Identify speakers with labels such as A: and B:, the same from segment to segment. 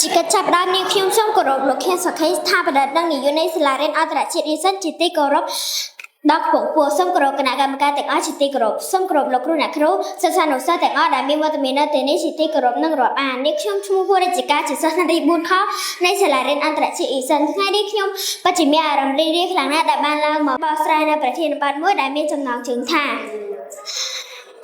A: ជាកិច្ចចាប់ផ្ដើមនាងខ្ញុំសូមគោរពលោកខៀនសុខេស្ថាបនិកនិងនាយកនៃសាលារៀនអន្តរជាតិអ៊ីសិនជាទីគោរពដល់ខ្ពង់ខ្ពស់សូមគោរពគណៈកម្មការទាំងអស់ជាទីគោរពសូមគោរពលោកគ្រូអ្នកគ្រូសិស្សានុសិស្សទាំងអស់ដែលមានវត្តមាននៅទីនេះជាទីគោរពនិងរាប់អាននាងខ្ញុំឈ្មោះហួររាជការជាសិស្សថ្នាក់ទី4ខនៃសាលារៀនអន្តរជាតិអ៊ីសិនថ្ងៃនេះខ្ញុំពិតជាមានអារម្មណ៍រីករាយខ្លាំងណាស់ដែលបានឡើងមកបកស្រាយនៅប្រធានបទមួយដែលមានចំណងជើងថា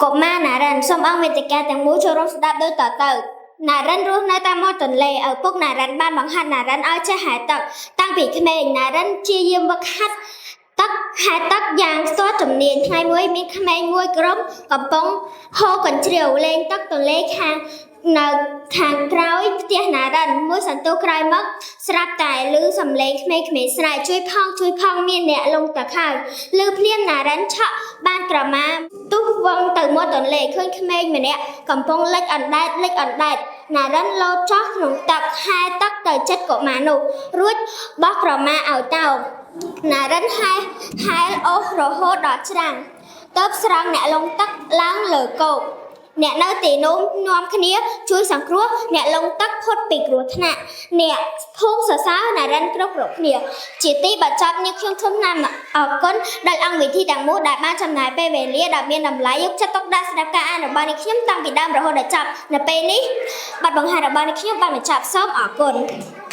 A: កុមារណារិនសូមអង្គវេទិកាទាំងមូលចូលរួមស្ដាប់ដូចតទៅណារិនរស់នៅតាមមាត់ទន្លេឪពុកណារិនបានបង្ហាត់ណារិនឲ្យចេះហែលទឹកតាំងពីក្មេងណារិនព្យាយាមវឹកហាត់ទឹកហែលទឹកយ៉ាងស្ទាត់ជំនាញថ្ងៃមួយមានក្មេងមួយក្រុមកំពុងហូរកញ្ជ្រៀវលេងទឹកទន្លេខាងនៅខាងក្រោយផ្ទះណារិនមួយសន្ទុះក្រោយមកស្រាប់តែឮសំឡេងក្មេងៗស្រែកជួយផងជួយផងមានអ្នកលងទឹកហើយឮភ្លាមណារិនឆក់បានក្រមាទុះវងទៅមាត់ទន្លេឃើញក្មេងម្នាក់កំពុងលិចអណ្ដែតលិចអណ្ដែតណារិនលោតចុះក្នុងទឹកហែលទឹកទៅចិត្តកុមារនោះរួចបោះក្រមាឲ្យតោងណារិនហែលហែលអូសរហូតដល់ច្រាំងទៅស្រង់អ្នកលងទឹកឡើងលើគោកអ្នកនៅទីនោះនាំគ្នាជួយសង្គ្រោះអ្នកលងទឹកផុតពីគ្រោះថ្នាក់អ្នកភូមិសរសើរណារិនគ្រប់គ្រប់គ្នា ជាទីបញ្ចប់នេះខ្ញុំធំណាស់អរគុណដល់អង្គវិធីទាំងមូលដែលបានចំណាយពេលវេលាដ៏មានតម្លៃយកចិត្តទុកដាក់ស្ដាប់ការអានរបស់នេះខ្ញុំតាំងពីដើមរហូតដល់ចប់នៅពេលនេះបទបង្ហាញរបស់នេះខ្ញុំបានបញ្ចប់សូមអរគុណ។